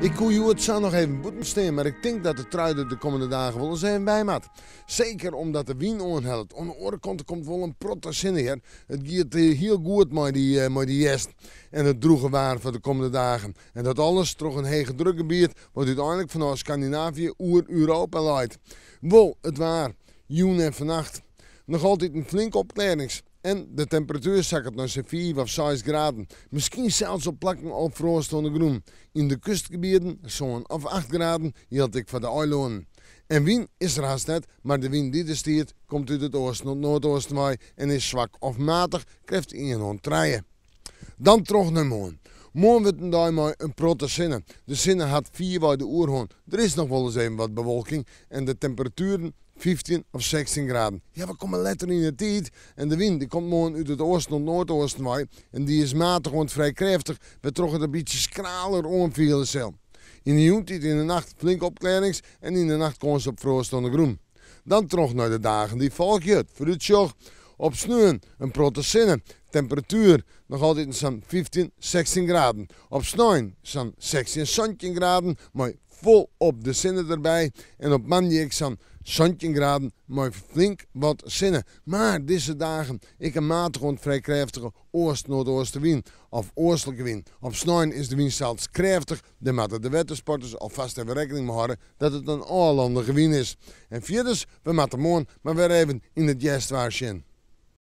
Ik koe hjoed sa noch even bûten stean, mar ik tink dat de trui der de kommende dagen wol ris even by moat. Seker omdat de wyn oanhellet. Oan de oare kant der komt wol in protte sinne hear. It giet hiel goed mei dy mei dy hjerst en it drûge waar foar de kommende dagen. En dat alles troch in hegedrukgebiet wat úteinlik fanôf Skandinavië oer Europa leit. Wol it waar, jûn en fannacht, noch altiten flinke opklearrings. En de temperatuer sakket nei sa'n 5 of 6 graden, miskien sels op plakken al froast oan de grûn. Yn de kustgebieten 7 of 8 graden, jildt ek foar de eilannen. En wyn is der hast net, mar de wyn dy't der stiet komt út it oasten oant noardoosten wei en is swak of matich, krêft ien oant trije. Dan troch nei moarn. Moarn wurdt in dei mei in protte sinne. De sinne hat fierwei de oerhân. Der is noch wolris even wat bewolking en de temperatueren 15 of 16 graden. Ja, we komme letter yn 'e tiid en de wyn dy komt moarn út it oasten oant noardoosten wei en dy is matich oant frij krêftich, wêrtroch it in bytsje skraler oanfiele sil. Yn 'e jûntiid yn 'e nacht flinke opklearrings en yn 'e nacht kâns op froast oan 'e grûn. Dan troch nei de dagen dy't folgje. It foarútsjoch, op sneon in protte sinne, temperatuer noch altiten sa'n 15, 16 graden. Op snein sa'n 16, 17 graden mei folop de sinne derby en op moandei ek sa'n 17 graden mei flink wat sinne. Mar dizze dagen ek in matige oant frij krêftige oast-noardoostenwyn of oastlike wyn. Op snein is de wyn sels krêftich, dêr moatte de wettersporters alfêst even rekkening mei hâlde dat it in ôflandige wyn is. En fierders, we moatte moarn mar wer even yn it hjerstwaar sjen.